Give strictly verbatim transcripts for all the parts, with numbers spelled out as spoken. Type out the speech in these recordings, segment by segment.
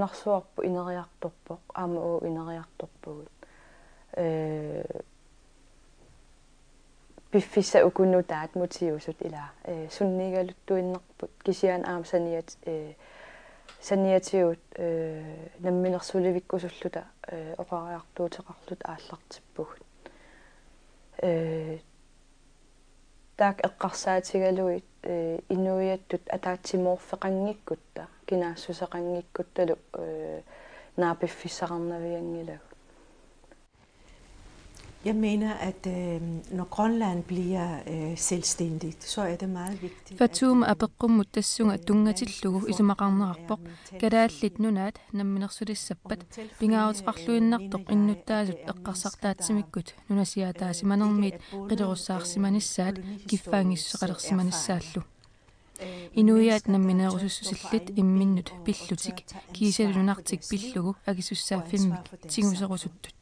Nunarsuarput ineriartorpoq, aamma uagut ineriartorpugut. Ee, piffissaq uku nutaat mutiusut ila, ee, sunniigaluttuinnarput, kisianni aamma saniat-, ee, saniatigut, ee, namminersulivikkusulluta, ee, oqariartuuteqarluta aallartippugut. Ee, taakku eqqarsaatigalugit, ee, inuiattut ataatsimoorfeqanngikkutta, kinaassuseqanngikkutta, ee, naapiffissaqarnavianngilagut. Jeg mener, at øh, når Grønland bliver øh, selvstændigt, så er det meget vigtigt, at Fatuma øh, apeqqummut tassunga tunngatillugu isumaqarnerarpoq: Kalaallit Nunaat namminersulissappat pingaaruteqarluinnartoq innuttaasut eqqarsartaatsimikkut nunasiaataasimanermiit qilerussaarsimanissaat kiffaanngissuseqalersimanissaallu. Inuiaat nammineerusussusillit imminnut pillutik kiisalu nunartik pillugu akisussaaffimmik tiguserusuttut.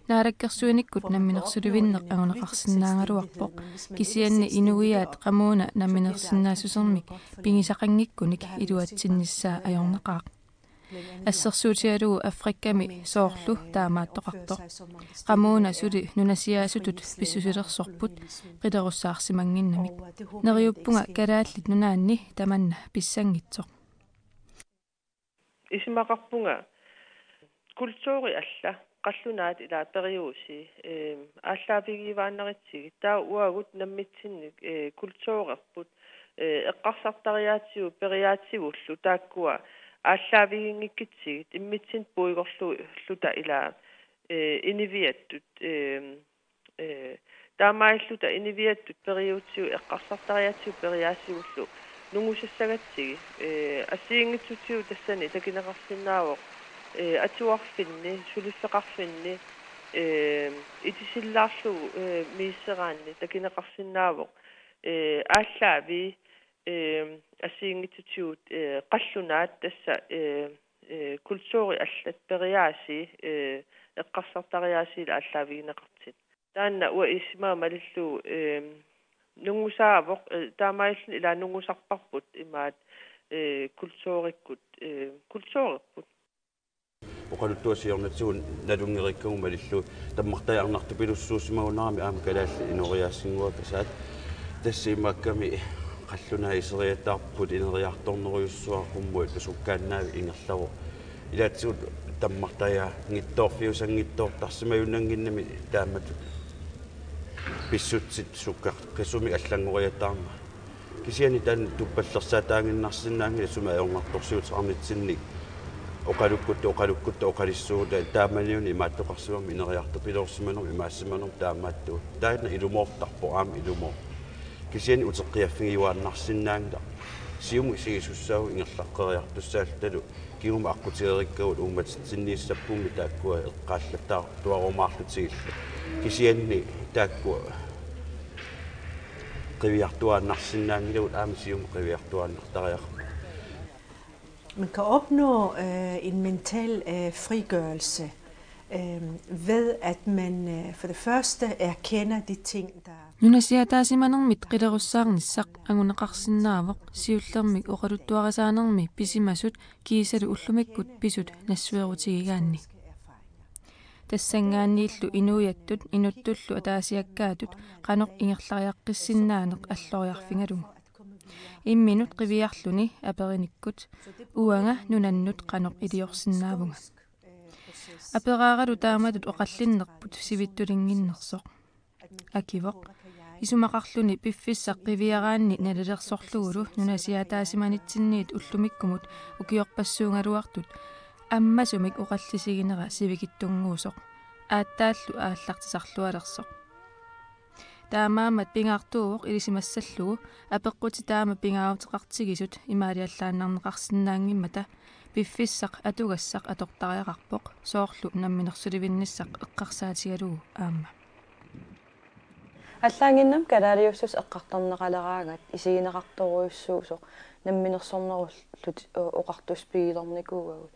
Naalakkersuinikkut namminersulivinneq anguneqarsinnaagaluarpoq, kisianni inuiaat qamuuna namminersinnaassusermik pigisaqanngikkunik iluatsinnissaa ajornaqaaq. Assersuutigalugu Afrikami soorlu taamaattoqartoq. Qamuuna suli nunasiaasutut pissusilersorput qilerussaarsimannginnamik. Neriuppunga Kalaallit Nunaanni tamanna pissanngitsoq. Isumaqarpunga kulturi alla, qallunaat ila periusi, ee, aallaavigiivaannaritsigit, taava uagut nammitsinnik, ee, kulturerput, ee, eqqarsartariaatsigut periaatsigullu taakkua aallaaviginngikkitsigit immitsinnut puigorluta ila, ee, inuiattut, ee, ee, taamaalilluta inuiattut periutsigut eqqarsartariaatsigut periaasigullu nungusassagatsigit, ee, assigiinngitsutigut tassani takuneqarsinnaavoq, ee, atuarfinni, suliffeqarfinni, ee, itisillaarlugu, ee, misissoraanni takuneqarsinnaavoq, ee, aallaavii, ee, assigiinngitsutigut, ee, qallunaat tassa, ee, ee, kulturi allat periaasii, ee, eqqarsartariaasiillu aallaavigineqartut. Taanna uanga isumagama malillugu, ee, nungusaavoq, ee, taamaalilluni ila nungusarparput imaattoq, ee, kulturikkut, ee, kulturerput. Oqaluttuaq siornatigut nalunngereerukku malillugu tammartajaarnartupilussuusimagunarami aamma kalaallit inooriaasinnguakasaat. Tassa imaakkami qallunaat iseriataarput ineriartornerujussuaq, qummut sukkaannaavik ingerlavoq. Ilaatigut tammartajaanngitsoortarsimajunnannginnami taamatut pissutsit sukkaqisumik allanngoriataarnerat. Kisianni taanna tuppallersaataaginnarsinnaanngilaq sumi ajornartorsiuteqarnitsinni oqalukkutta, oqalukkutta, oqalissuugut, taamaniuna imaattoqarsimammat ineriartupiloorsimanermut, imaassimanermut taamaattugut. Taanna ilumoortarpoq, aamma ilumoorpoq. Kisianni uteqqiaffigiuaannarsinnaanngilaq. Siumut isigisussaavagut ingerlaqqeriartussaalluta kingumut aqqutigereerukkagut uummatitsinniissapput taakkua eqqaallattaartuarumaarlutigillu. Kisianni taakkua qiviartuaannarsinnaanngilagut, aamma siumut qiviartuaannartariaqarput. Man kan opnå øh, en mental øh, frigørelse øh, ved, at man øh, for det første erkender de ting, der Nunasiaataasimanermit qilerussaarnissaq anguneqarsinnaavoq siullermik oqaluttuarisaanermi pisimasut kiisalu ullumikkut pisut nassuerutigigaanni. Tassanngaanniillu inuiattut inuttullu ataasiakkaatut qanoq ingerlariaqqissinnaaneq alloriarfigalugu. Imminut qiviarluni aperinikkut: Uanga nunannut qanoq iliorsinnaavunga? Aperaaralu taamatut oqallinnerput sivitsulinnginnersoq. Akivoq: Isumaqarluni piffissaq qiviaraanni nalilersorlugulu nunasiaataasimanitsinniit ullumikkumut ukiorpassuugaluartut ammasumik oqallisiginera sivikitsunnguusoq, aatsaallu aallartisarlualersoq. Taamaammat pingaartuuvoq ilisimassallugu apeqqutit taama pingaaruteqartigisut imaaliallaannarneqarsinnaanngimmata piffissaq atugassaq atortariaqarpoq, soorlu namminersulivinnissaq eqqarsaatigalugu aamma. Allaannginnami kalaaliussuseq eqqartorneqaleraangat isigineqartorujussuusoq namminersornerullutik o-, oqartussat pigilernikuuagut.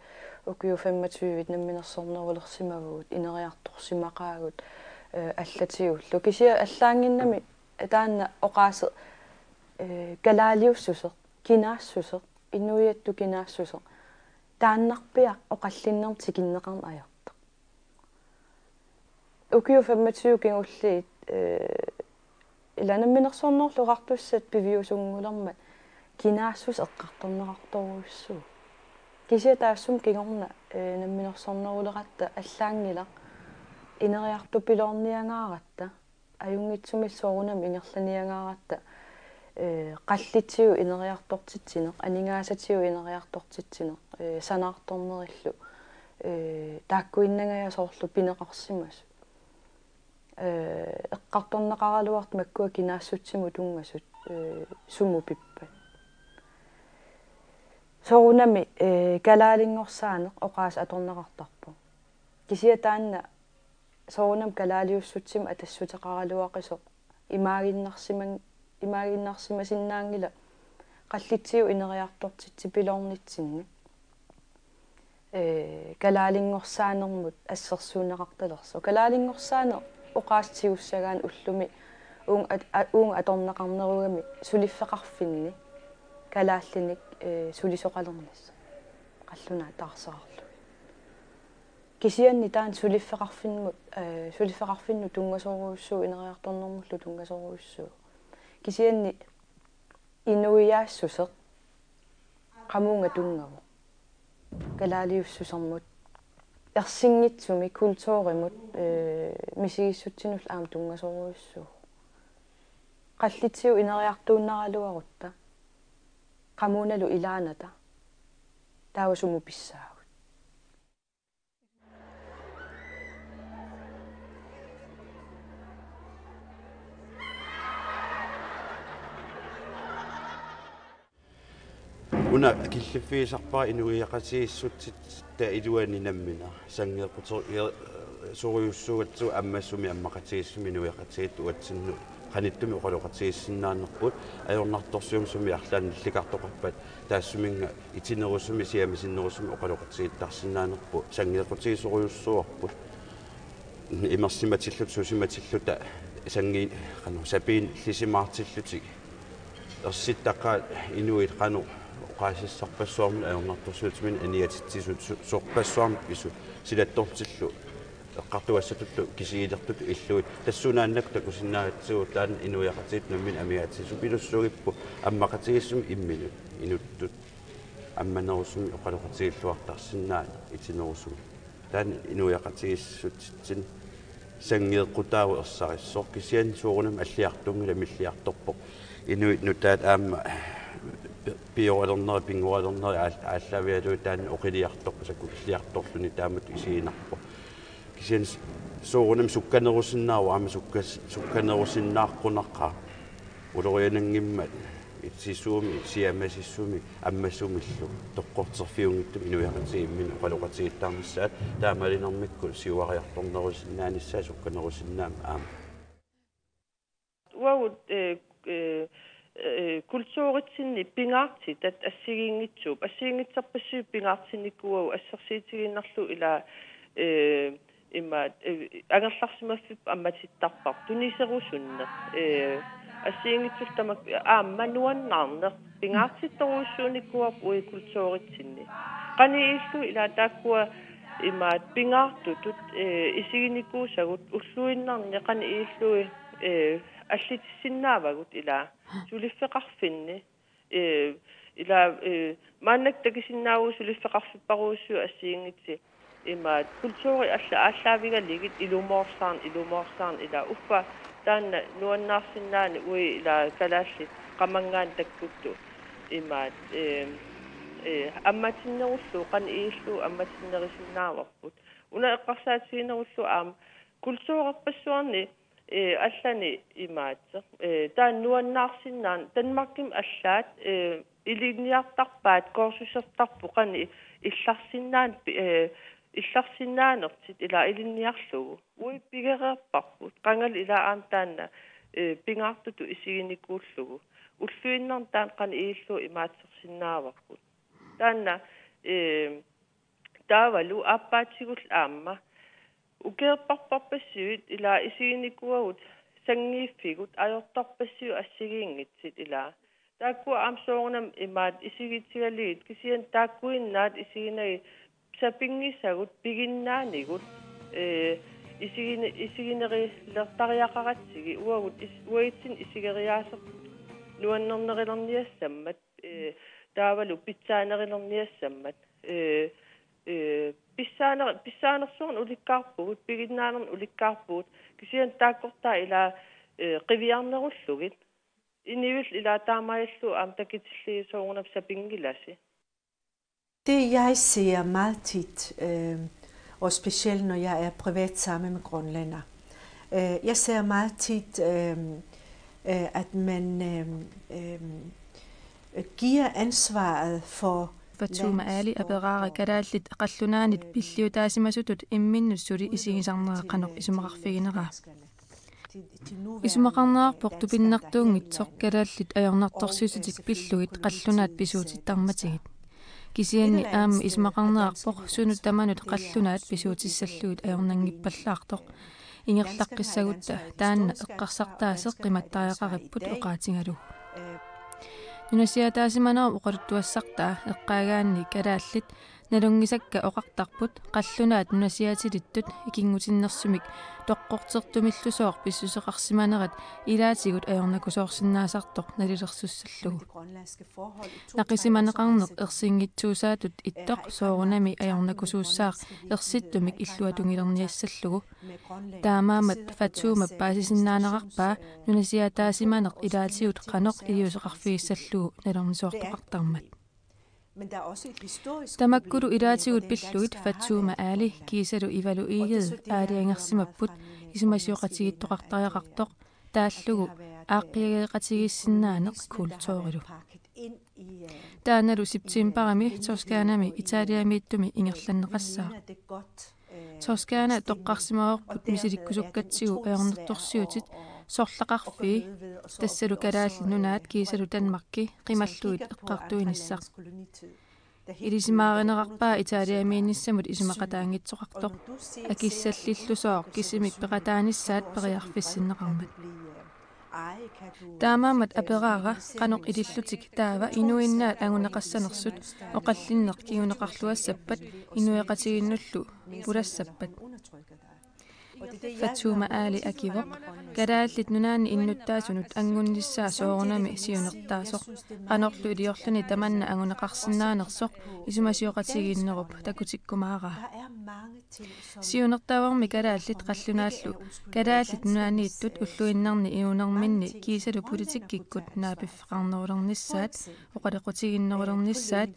Ukiut femogtyve namminersornerulersimavugut, ineriartorsimaqaagut, ee, allatigullu. Kisianni allaannginnami taanna oqaaseq, ee, kalaaliussuseq, kinaassuseq, inuiattut kinaassuseq Taannarpiaq oqallinnermut tikinneqarneq ajortoq. Ukiut femogtyve kingulliit, eh, ila Namminersornerullutik Oqartussat piviusunngulermat kinaassuseq eqqartorneqartorujussuuvoq. Kisianni taassuma kingorna, eh, namminersorneruleratta allaanngilaq ineriartupiloorniangaaratta, ajunngitsumillu soorunami ingerlaniangaaratta, eh, qallitsigut ineriartortitsineq, aningaasatigut ineriartortitsineq, eh, sanaartornerillu, eh, taakkuinnangajak soorlu pineqarsimasut. Eh, eqqartorneqaraluartut makkua kinaassutsimut tunngasut, eh, sumut pippat. Soorunami, eh, kalaalinngorsaannik oqaaseq atorneqartarpoq. Kisianni taanna soorunami kalaaliussutsimik atassuteqaraluaqisoq imaaginnarsiman-, imaaginnarsimasinnaanngilaq qallitsigut ineriartortitsipiloornitsinni, eh, kalaalinngorsaannermut assersuunneqartalersoq. Kalaalinngorsaanneq oqaaseq tigussagaanni ullumi uunga at-, a-, uunga atorneqarnerugami suliffeqarfinni kalaallinik, eh, sulisoqalernissaq qallunaat taarserarlugit. Kisianni taanna suliffeqarfimmut, eh, suliffeqarfinnut tunngasorujussuuvoq, ineriartornermullu tunngasorujussuuvoq. Kisianni inuiaassuseq qamuuna tunngavoq kalaaliussusermut, ersinngitsumik kulturimut, eh, misigissutsinullu aamma tunngasorujussuuvoq. Qallitsigut ineriartuunnaraluarutta qamuunalu ilaanata, taava sumut pissaagut? Una killiffigisarpara inuiaqatigiissutsitta iluani nammineq. Sanngeeqquteru-, eh, sorujussuugatsigu ammasumik ammaqatigiissumik inuiaqatigiit uatsinnut qanittumi oqaloqatigiissinnaanerput, ajornartorsiut sumi arlaannik nillikartoqarpat taassuminnga itinerusumik siammasinnerusumik oqaloqatigiittarsinnaanerput sanngeeqqutigisorujussuuarput. Imersimatilluta, susimatilluta, sanngi-, qanoq, sapiillisimaartillutik. Ersittaqaat inuit qanoq oqaasissarpassuarmik ajornartorsiutimi aniatitsisut su-, sorpassuarnik pisut silattortillu eqqartugassatullu kisigilertutut illugit. Tassuunaannaq takusinnaagatsigu taanna inuiaqatigiit namminneq amigaatigisut pilussuugipput ammaqatigiissumik imminut inuttut ammanerusumik oqaloqatigiilluartarsinnaaneq itinerusumik. Taanna inuiaqatigiissutitsinni sanngeeqqutaavoq ersarissoq, kisianni soorunami alliartunngilaq, milliartorpoq. Inuit nutaat aamma pi-, pioralernerit, pinngualernerit aal-, aallaavigalugit taanna oqiliartorpoq, sakkutilliartorluni taamatut isiginarpoq. Kisianni s-, soorunami sukkanerusinnaavoq, aamma sukkas-, sukkanerusinnaaqqunaqaaq. Uloriananngimmat itisuumi, siammasissumi, ammasumillu toqqorterfiunngitsumik inuiaqatigiit imminnut oqaloqatigiittarnissaat, taamaalinermikkut siuariartornerusinnaanissaat sukkanerusinnaammat aamma. Uagut, eh, eh, eh, kulturitsinni pingaartitat assigiinngitsuupput, assigiinngitsorpassuit pingaartinnikuuagut, assersuutigiinnarlugu ila, eh, ima, eh, angerlarsimaffipput ammatittarparput, tuniserusunneq, eh, assigiinngitsullu tamakku aamma nuannaarneq pingaartittorujussuunikuuarput uagut kulturitsinni. Qanoq ilillugu ila taakkua imaat pingaartutut, eh, isiginikuusagut ulluinnarni qanoq ilillugu, eh, allitissinnaavagut ila suliffeqarfinni. Eh, ila, eh, maannakkut takusinnaavugut suliffeqarfipparujussuit assigiinngitsut imaat kulturit alla aallaavigalugit ilumoorsaarneq, ilumoorsaarneq ila uffa taanna nuannaarsinnaaneq uagut ila kalaallit qamanngaanniit takkuttut imaat, eh, eh, ammatinnerullugu qanoq ilillugu ammatinnerusinnaavarput. Una eqqarsaatiginerullugu aamma kulturerpassuarni, eh, allani imaattoq, eh, taanna nuannaarsinnaaneq Danmarkimi allaat, eh, ilinniartarpaat kursusertarput qanoq illarsinnaan-, eh, illarsinnaanertik ila ilinniarlugu. Uagut pigereerparput. Qangali ila aamma taanna, eh, pingaartutut isiginikuullugu. Ulluinnarni taanna qanoq ilillugu imaattorsinnaavarput. Taanna, eh, taavalu aappaatigullu aamma ukiorparpassuit ila isiginikuuagut sanngiiffigut ajortorpassuit assigiinngitsut ila Taakku aamma soorunami imaat isigitigalugit, kisianni taakkuinnaat isiginagit sapinngisagut piginnaanigut, ee, isigine-, isiginerulertariaqaratsigit uagut is-, uagutsinnut isigeriaaseq nuannernerulerniassammat, ee, taavalu pitsaanerulerniassammat, ee, ee, pissaaner-, pissaanersuarnik ulikkaarpugut, piginnaanernik ulikkaarpugut, kisianni taakkortaa ilaa, ee, qiviarnerullugit. Inuillu ilaa taamaalillutik aamma takutillugit soorunami sapinngilasi. Det, jeg ser meget tit, øh, og specielt når jeg er privat sammen med grønlænder, øh, jeg ser meget tit, øh, øh, at man, øh, øh, giver ansvaret for Fatuma Ali aperaara kalaallit qallunaanit pilliutaasimasutut imminnut suli isigisarnera qanoq isumaqarfiginera. Isumaqarnerarpoq tupinnertuunngitsoq kalaallit ajornartorsiutitik pillugit qallunaat pisuutittarmatigit. Kisianni aamma isumaqarnerarpoq sunut tamanut qallunaat pisuutissallugit ajornanngippallaartoq. Ingerlaqqissagutta taanna eqqarsartaaseq qimattariaqaripput oqaatigalugu. Nunasiaataasimanerup oqaluttuassartaa eqqaagaanni kalaallit nalunngisakka oqartarput qallunaat nunasiaatilittut ikinngutinnersumik toqqortertumillusooq pissuseqarsimanerat ilaatigut ajornakusoorsinnaasartoq nalilersussallugu. Naqisimaneqarneq ersinngitsuusaatut ittoq soorunami ajornakusuussaaq ersittumik illuatungilerniassallugu. Taamaammat Fatuma paasisinnaanerarpaa nunasiaataasimaneq ilaatigut qanoq iliuuseqarfigissallugu nalornisoortoqartarmat. Tamakkulu ilaatigut pillugit Fatuma Ali kiisalu Ivalu Egede aalajangersimapput isumasioqatigiittoqartariaqartoq taallugu aaqqiageeqatigiissinnaaneq kulturilu. Taannalu septembarimi Toscanami Italiamiittumi ingerlanneqassaaq. Toscana toqqarsimavarput misilikkusukkatsigu ajornartorsiutit sorlaqarfii, tassalu Kalaallit Nunaat kiisalu Danmarki qimallugit eqqartuinissaq. Ilisimaarinerarpaa Italiamiinnissamut isumaqataanngitsoqartoq, akissallillusooq kisimik peqataanissaat periarfissinneqarmat. Taamaammat aperaara qanoq ilillutik taava inuinnaat anguneqassanersut oqallinneq kinguneqarluassappat inuiaqatigiinnullu pulassappat. Fatuma Ali akivoq, Kalaallit Nunaanni innuttaasunut anngunnissaa soorunami siunertaasoq, qanorlu iliorluni tamanna anguneqarsinnaanersoq isumasioqatigiinnerup takutikkumaaraa. Siunertaavormi kalaallit qallunaallu Kalaallit Nunaanniittut ulluinnarni inuunerminni kiisalu politikkikkut naapiffeqarnerulernissaat, oqaloqatigiinnerulernissaat,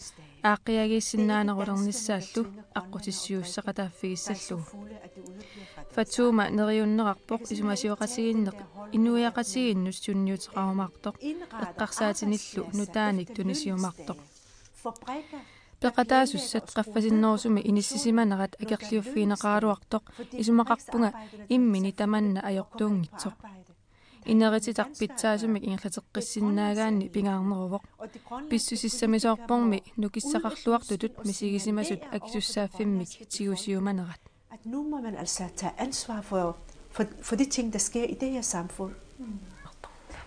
aaqqiagiissinnaanerulernissaallu aqqutissiuusseqataaffigissallugu. Fatuma neriunnerarpoq isumasioqatigiinneq inuiaqatigiinnut sunniuteqarumaartoq, eqqarsaatinillu nutaanik tunisiumaartoq. Peqataasussat qaffasinnerusumi inissisimanerat akerliuffigineqaraluartoq isumaqarpunga immini tamanna ajortuunngitsoq. Inerititaq pitsaasumik ingerlateqqissinnaagaanni pingaarneruvoq. Pissusissamisoorpormi nukissaqarluartutut misigisimasut akisussaaffimmik tigusiumanerat. At nu må man altså tage ansvar for, for, for de ting, der sker i det her samfund.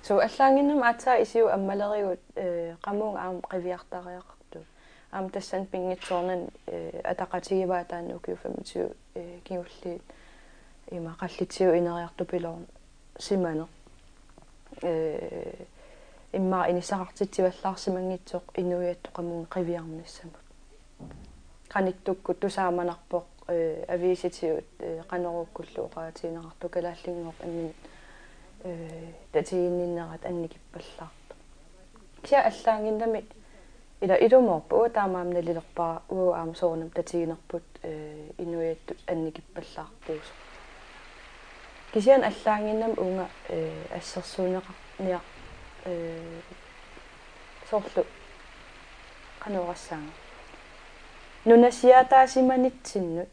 Så allaanginnam aatsaat isigut ammalerigut, eh, qamuuna aamma qiviartariaqartut. Aamma tassani pinngitsoornani, eh, ataqatigivaat taanna ukiut femogtyve, eh, kingulliit ima qallitsigut ineriartupiloorsimaneq. Eh, immaqa inissaqartitsivallaarsimanngitsoq inuiattut qamuuna qiviarnissamut. Qanittukkut tusaamanarpoq, eh, aviisitigut, eh, Qanorukkullu oqaatigineqartut kalaallinngooq imminut, eh, tatiginninnerat annikippallaartoq. Kisianni allaanginnami ila ilumoorpoq, uanga taamaammat nalilerpara, uanga aamma soorunami tatiginerput, eh, inuiattut annikippallaartuusoq. Kisianni allaanginnami uunga, eh, assersuunneqarniar-, eh, soorlu qanoq oqassaanga. Nunasiaataasimanitsinni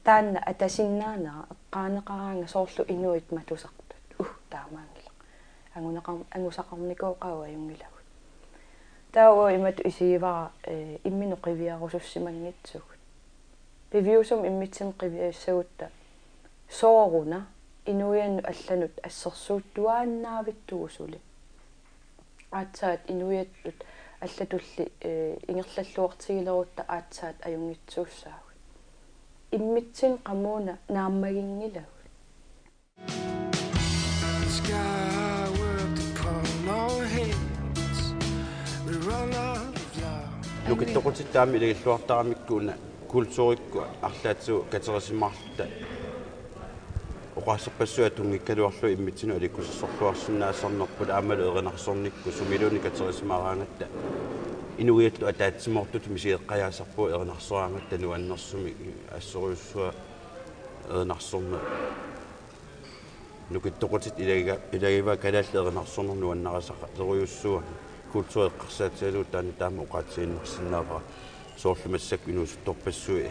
taanna atasinnaanera eqqaaneqaraangat soorlu inuit matusartut. Uh, taamaanngilaq. Anguneqar-, angusaqarnikooqaat ajunngilaq. Taava uanga imatut isigivara, eh, imminut qiviarusussimanngitsugut. Piviusumik immitsinnut qiviassagutta sooruna inuiannut allanut assersuuttuaannaavittugut suli. Aatsaat inuiattut allatulli, eh, ingerlalluartigilerutta aatsaat ajunngitsuussaagut. Immitsinnut qamuuna naammaginngilagut. Skyward upon our heads. We run out of love. Nukittoqutitta aamma ilagilluartaramikku una kulturikkut arlaatigut katerisimaarluta oqaaserpassuit atunngikkaluarlugit immitsinnut aliikkusersorluarsinnaassarnerput aammalu erinarsornikkut sumiluunniit katerisimaaraangatta inuiattut ataatsimoortutut misigeqqajaasarpugut erinarsoraangatta nuannersumik assorujussuaq erinarsorneq. Nukittoqutit ilagiga-, ilagivaat kalaallit erinarsorneq nuannarisaqalerujussuuvoq kulturi eqqarsaatigalugu taanna taama oqaatigiinnarsinnaavara soorlu massakkut inuusuttorpassuit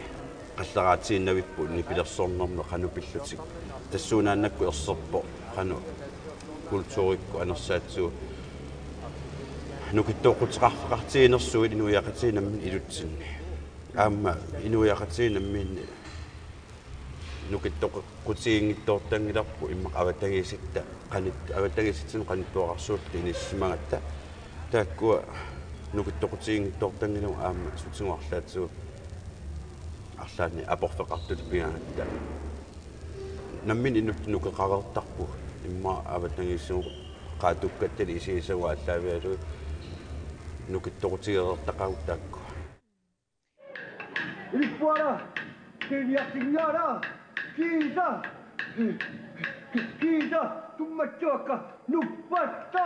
qalleraatiinnavipput nipilersornermi qanoq pillutik. Tassuunaannakkut erserpoq qanoq kulturikkut anersaatigut nukittoqquteqarfeqartiginersugut inuiaqatigiit namminneq ilutsinni. Aamma inuiaqatigiit namminneq nukittoqutiginngitsoortanngilarput immaqa avatangiisitta qanit-, avatangiisitsinnut qanittuararsuulluta inissisimagatta. Taakkua nukittoqutiginngitsoortanngilagut aamma sutigut arlaatigut arlaannik aporfeqartutut pigaangatta. Namminneq inuttut nukeqareertarpugut immaqa avatangiisinut qaatukkatsinni isigisagut aallaavigalugit nukittoqutigereertaqaagut taakkua. Ilippuara, kiliartingaara, kiisa, kiisa, tummatsuakka, nuppatta.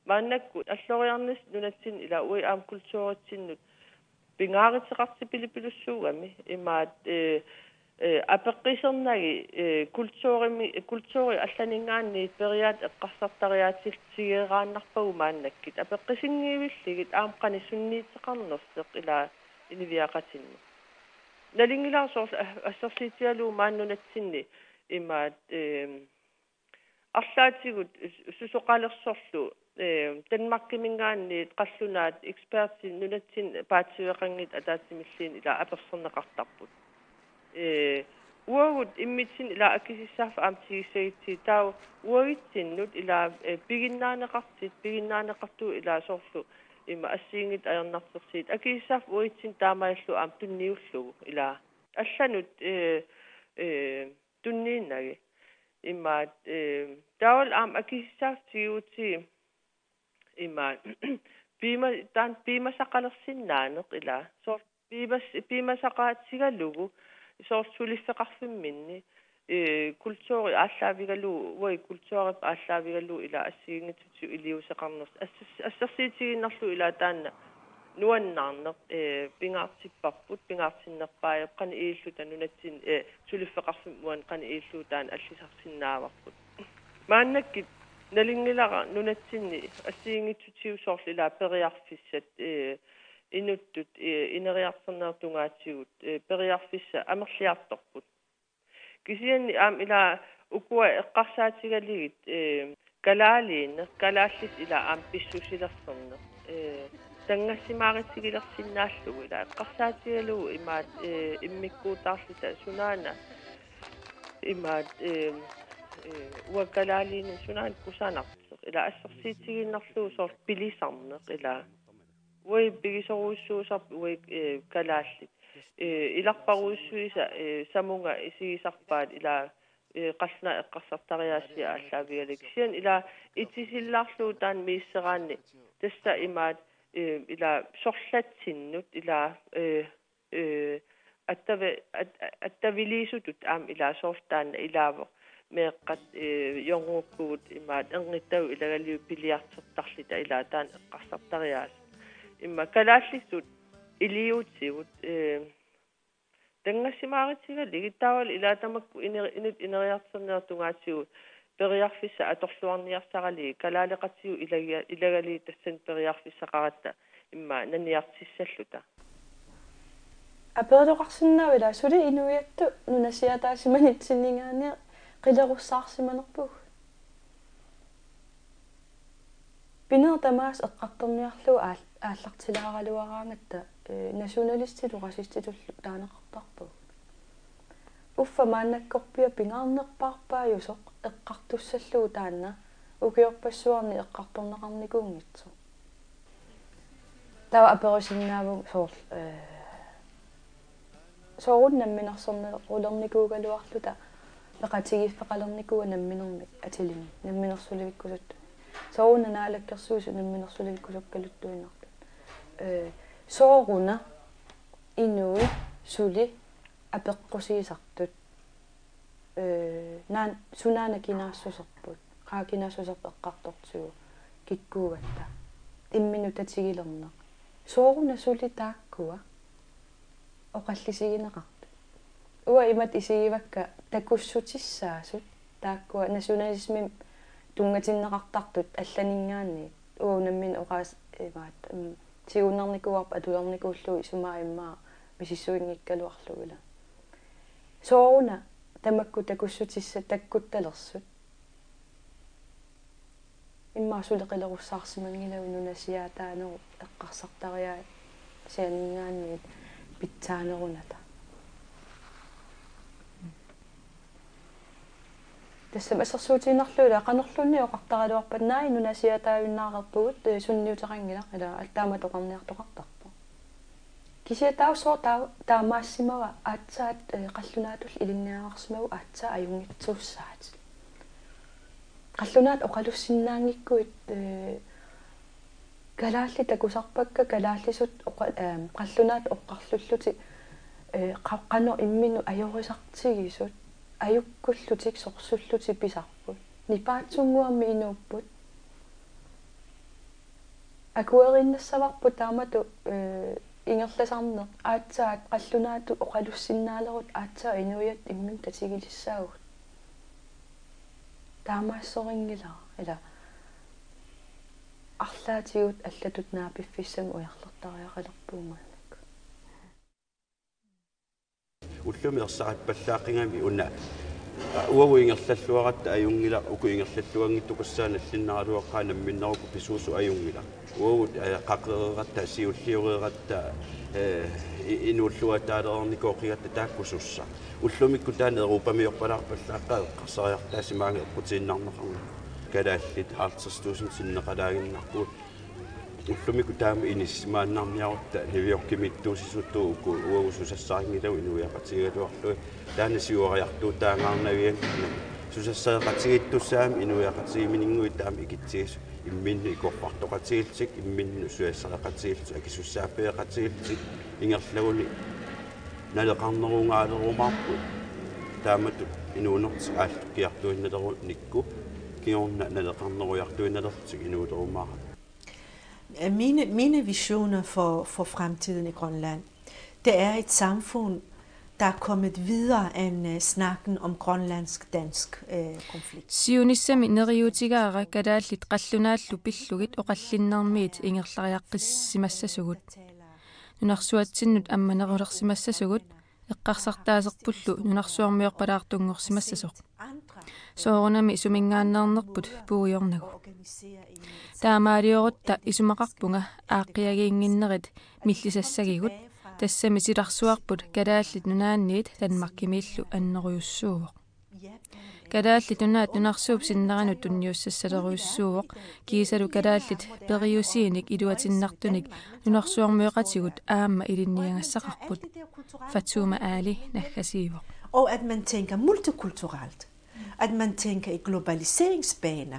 Maannakkut alloriarnissaq nunatsinni ila uagut aamma kulturitsinnut pingaaruteqartipilippilussuugami imaat, eh, eh, apeqqusernagit, eh, kulturimi, kulturi allaninngaanniit periaaseq eqqarsartariaatsileeraannarpagut maannakkut. Apeqqusinngivillugit aamma qanoq sunniuteqarnersoq ila inuiaqatinnut. Nalunngilara soorlu a-, assersuutigalugu maani nunatsinni imaat, eh, arlaatigut susoqalersorlu, eh, Danmarkiminngaanniit qallunaat ekspertit nunatsinni paatsiveqanngitsut ataatsimilluunniit ila apersorneqartarput. Eh, uagut immitsinnut ila akisussaaffik aamma tigussagutsigu taava uagutsinnut ila, eh, piginnaaneqartut, piginnaaneqartut ila soorlu ima assigiinngitsut ajornartorsiut akisussaaffik uagutsinnut taamaalillugu aamma tunniullugu ila allanut, eh, eh, tunniunnagit. Imaat, eh, taavalu aamma akisussaaffik tigugutigu imaat piuma-, taanna piumasaqalersinnaaneq ila. Soorlu piumas-, piumasaqaatigalugu soorlu suliffeqarfimminni, eh, kulturi aallaavigalugu, uagut kulturip aallaavigalugu ila assigiinngitsutigut iliuuseqarnersoq. Assers-, assersuutigiinnarlugu ila taanna nuannaarneq, eh, pingaartipparput, pingaartinnerpaajappoq, qanoq ililluta nunatsinni, eh, suliffeqarfimmut uani qanoq ilillugu taanna allisarsinnaavarput. Maannakkut nalunngilara nunatsinni assigiinngitsutigut soorlu ila periarfissat, eh, inuttut, eh, ineriartornerup tungaatigut, eh, periarfissat amerliartorput. Kisianni aamma ila ukua eqqarsaatigalugit, eh, kalaaliineq, kalaallisut ila aamma pissusilersorneq, eh, tanngassimaarutigilersinnaallugu ila eqqarsaatigalugu imaat, eh, immikkuutaarluta sunaana imaat, eh, eh, uanga kalaaliineq sunaana kusanartoq ila assersuutigiinnarlugu soorlu pilisarneq ila. Uagut pigisorujussuusarput uagut, eh, kalaallit. Eh, ilarparujussuisa, eh, samunga isigisarpaat ila, eh, qallunaat eqqarsartariaasia aallaavigalugit. Kisianni ila itisillaarlugu taanna misissoraanni tassa imaat, eh, ila sorlatsinnut ila, eh, eh, attavi-, at-, attaviliisutut aamma ila soorlu taanna ilaavoq meeqqat, eh, jorngukkugut imaat ernittavut ilagalugu piliartortarluta ila taanna eqqarsartariaaseq. Immaqa kalaallisut iliuutivut, eh, tanngassimaarutigalugit taavalu ila tamakku iner-, inuttut ineriartornerup tungaatigut periarfissat atorluarniarsaralugit kalaaleqatigut ilaga-, ilagalugit tassani periarfissaqaratta immaqa naniartissalluta. Aperiloqarsinnaavit ila suli inuiattut nunasiaataasimanitsinngaanniit qilerussaarsimanerpugut. Pineq tamaasa eqqartorniarlugu aal-, aallartilaaraluaraangatta, eh, nationalistillu racistillu taaneqartarpugut. Uffa maannakkorpiaq pingaarnerpaarpaajusoq eqqartussallugu taanna ukiorpassuarni eqqartorneqarnikuunngitsoq. Taava aperusinnaavunga soorlu, eh, sooruna namminersornerulernikuugaluarluta peqatigiiffeqalernikuua namminermik atilinnik namminersulivikkusut. Sooruna Naalakkersuisut namminersulivikkusukkaluttuinnartut. Eh, sooruna inuit suli apeqqusiisartut. Eh, naan-, sunaana kinaassuserput, qaa kinaassuserput eqqartortigu kikkuugatta. Imminut tatigilerneq. Sooruna suli taakkua oqallisigineqartut. Uanga imatut isigivakka takussutissaasut taakkua nationalismimik tunngatinneqartartut allaninngaanniit. Uagut nammineq oqaas-, imaat, mm, tigunnarnikuuarput atulernikuullugu isumaa immaqa misissuinngikkaluarlugu ila. Sooruna tamakku takussutissat takkuttalersut. Immaqa suleqilerussaarsimanngilagut nunasiaataanerup eqqarsartariaasianinngaanniit pitsaanerunata. Tassami assersuutigiinnarlugu ila qanorluunniit oqartaraluarpat naak nunasiaataajunnaareerpugut, eh, sunniuteqanngilaq ila altaammat oqarniartoqartarpoq. Kisianni taava sooq taa-, taamaassimava aatsaat, eh, qallunaatulli ilinniagarsimavut aatsaat ajunngitsuussaatit. Qallunaat oqalussinnaanngikkuit, eh, kalaallit takusarpakka kalaallisut oqa-, eh, qallunaat oqarlullutik, eh, qa-, qanoq imminnut ajorisartigisut, ajukkullutik sorsullutik pisarput. Nipaatsunnguamik inuupput. Akueriinnassavarput taamatut, eh, ingerlasarneq aatsaat qallunaatut oqalussinnaalerutta aatsaat inuiattut imminut tatigilissaagut. Taamaassorinngilara ila arlaatigut allatut naapiffissamik ujarlertariaqalerpugut maannakkut. Ullumi ersarippallaaqigami una, aa, uagut ingerlalluaratta ajunngilaq uku ingerlalluanngitsukussaanik allinnaraluaqaaq namminnerukkut pisuusut ajunngilaq. Uagut, aa, qaqereeratta, siullioreeratta, ee, i-, inuulluataalereernikoqqigatta taakku sussaq. Ullumikkut taanna europamiorpalaarpallaaqaaq eqqarsariartaasimaanngilaq eqqutiinnarneqarnera. Kalaallit halvtreds tusind sinneqalaaginnarpugut. Ullumikkut taama inissisimaannarniarutta New Yorkimiittuusisutut uku uagut susassarinngilagut inuiaqatigigaluarlugit. Taanna siuariartuutaangaarnavianngilaq. Susassareqatigiittussaammat inuiaqatigiinnginnakkuit taama ikitsigisut imminnut ikorfartoqatigiillutik, imminnut susassaqatigiillutik, akisussaaffigeqatigiillutik ingerlaguni naleqarnerugaalerumaarput. Taamatut inuunertik aallukkiartuinnalerutsigit kingorna naleqarnerujartuinnalerlutik inuulerumaarput. Mine, mine visioner for, for fremtiden i Grønland, det er et samfund, der er kommet videre end, øh, snakken om grønlandsk-dansk, øh, konflikt. Siunissami neriuutigaara kalaallit qallunaallu pillugit oqallinnermiit ingerlariaqqissimassasugut. Nunarsuatsinnut ammanerulersimassasugut, eqqarsartaaserpullu nunarsuarmiorpalaartunngorsimassasoq. Soorunami suminngaanneernerput puigornagu. Taamaaliorutta isumaqarpunga aaqqiagiinnginnerit millisassagigut, tassami silarsuarput Kalaallit Nunaanniit Danmarkimiillu annerujussuuvoq. Kalaallit Nunaat nunarsuup sinneranut tunniussassaleruissuuvoq, kiisalu kalaallit periusiinik iluatinnartunik nunarsuarmioqatigut aamma ilinniagassaqarput. Fatuma Ali naggasiivoq. Og at man tænker multikulturelt. At man tænker i globaliseringsbaner.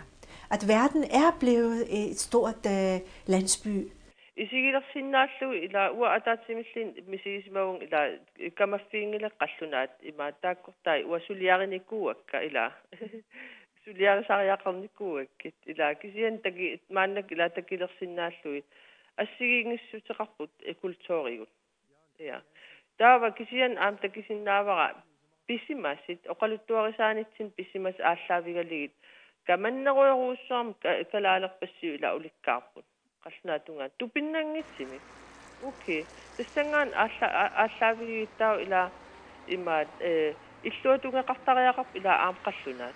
At verden er blevet et stort, øh, landsby. Isigilersinnaallugu ila uanga ataatsimilluunniit misigisimavunga ila kamaffiginngilakka qallunaat imaattoq taakkortai uanga suliarinikuuakka ila. Suliarisariaqarnikuugakkit ila kisianni taki-, maannakkut ila takulersinnaallugit assigiinngissuteqarput, eh, kulturigut. Ja. Taava kisianni aamma takusinnaavara pisimasut, oqaluttuarisaanitsinnut pisimasut aallaavigalugit. Kamannerujorujussuarmik ka-, kalaalerpassiuk ila ulikkaarput. Qallunaatut tungaanut tupinnanngitsumik. Okay. Tassanngaannaq aalla-, a-, aallaavigigittaaq ila imaattoq, eh, illuatungeqartariaqarput ila aamma qallunaat.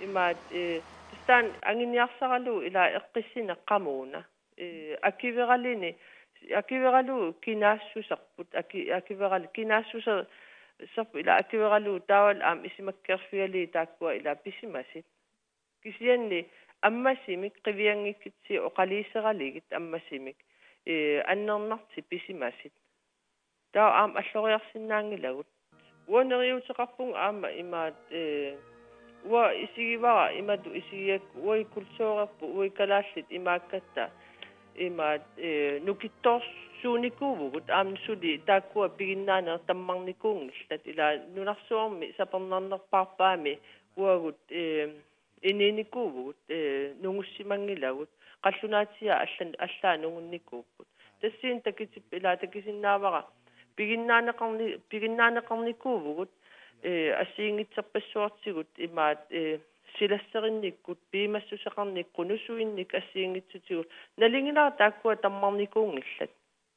Imaattoq, eh, tassa taanna anguniarsaralugu ila eqqissineq qamuuna. Eh, akueraluni, akueralu kinaassuserput, aku-, akueralu kinaassuser-, Soorlu ila akueralugu taavalu aamma isumakkeerfigalugit taakkua ila pisimasut. Kisianni ammasumik qivianngikkutsigit oqaluuseralugu ammasumik, ee, annernartut pisimasut. Taava aamma alloriarsinnaanngilagut. Uanga neriuuteqarpunga aamma imaattoq, ee, uanga isigivara imatut isigigakku uagut kulturerput uagut kalaallit imaakkatta imaattoq, ee, nukittoorsuunikuuvugut aamma suli taakkua piginnaaneq tammarnikuunngillat ila nunarsuarmi sapernarnerpaarpaami uagut, ee, inuunikuuvugut, ee, nungussimanngilagut, qallunaatigut allan-, allaat nungunnikuupput. Tassuuna takutippoq ila takusinnaavara piginnaaneqarni-, piginnaaneqarnikuuvugut, ee, assigiinngitsorpassuartigut imaattoq, ee, silasserinnikkut, piumassuseqarnikkut, qunusuinnikkut assigiinngitsutigut. Nalunngilara taakkua tammarnikuunngillat.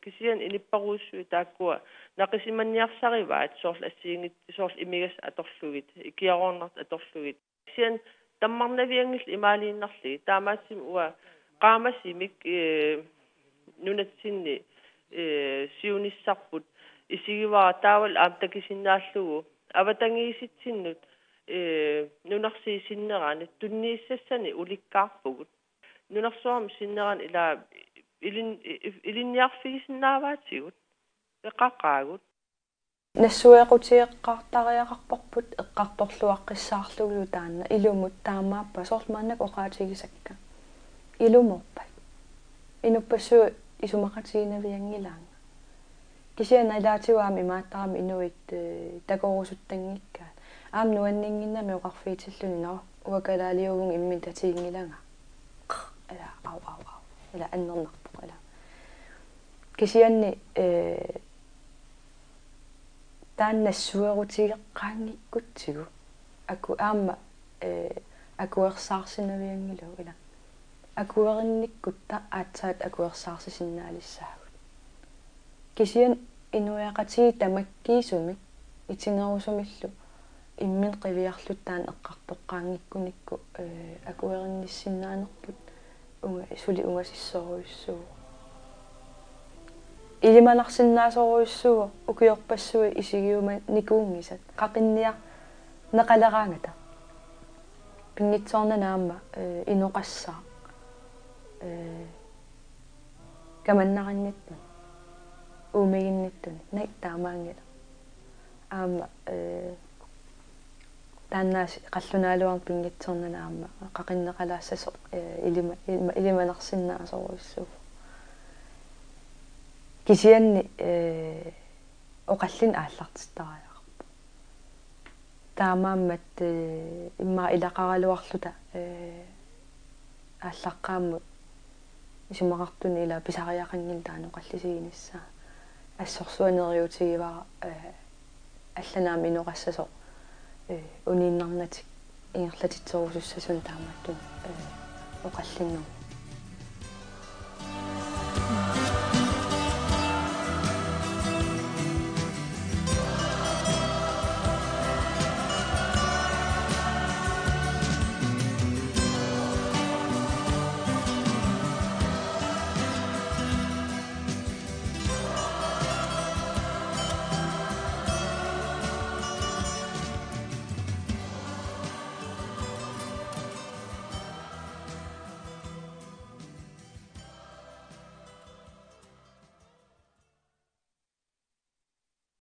Kisianni inuppassuit taakkua naqusimanniarsarivaat soorlu assigiinngitsut soorlu imigassat atorlugit, ikiaroornartut atorlugit. Kisianni tammarnavianngillat imaaliinnarlugit. Taamaattumik uanga qaamasumik, ee, nunatsinni, ee, siunissarput isigivara taavalu aamma takusinnaallugu avatangiisitsinnut, ee, nunarsuup sinneranut tunniussassanik ulikkaarpugut. Nunarsuarmi sinnerani ila ilin-, i-, i-, ilinniarfigisinnaavaatigut. Peqaqaagut. Nassuerutigeqqaartariaqarparput eqqartorluaqqissaarlugulu taanna ilumut taamaappat soorlu maannakkut oqaatigisakka. Ilumoorpat. Inuppassuit isumaqatiginavianngilaannga. Kisianni ilaatigut aamma imaattarami inuit, ee, takorusuttanngikkaat. Aamma nuanninnginnami oqarfiutilluni, nå, uanga kalaaliuvunga imminut tatiginngilanga. Ila, au, au, au. Ila annernarpoq, ila. Kisianni, ee, taanna nassuerutigeqqaanngikkutsigu. Aku-, aamma, ee, akuersaarsinnavianngilagut, ila. Akuerinnikkutta aatsaat akuersaarsisinnaalissagut. Kisianni inuiaqatigiit tamakkiisumik itinerusumillu imminut qiviarluta taanna eqqartoqqaanngikkunikku, ee, akuerinnissinnaanerput unga-, suli ungasissorujussuuvoq. Ilimanarsinnaasorujussuuvoq ukiorpassuit isigiumanikuunngisat. Qaqinniarneqaleraangata. Pinngitsoornani aamma, ee, inoqassaaq, ee, kamannarinnittuni, uumiginnittuni, naak taamaanngilaq. Aamma, ee, taannaasiit qallunaaluarneq pinngitsoornani aamma qaqinneqalaassasoq, ee, ilima-, ilima-, ilimanarsinnaasorujussuuvoq. Kisianni, ee, oqallinneq aallartittariaqarpoq. Taamaammat, ee, immaqa ilaqaraluarluta, ee, aallaqqaammut isumaqartuni ila pisariaqanngilaq taanna oqallisiginissaa. Assorsuaq neriuutigivara, ee, allanut aamma inoqassasoq, ee, uniinnarnatik ingerlatitserusussasunik taamaattunik, ee, oqallinnermut.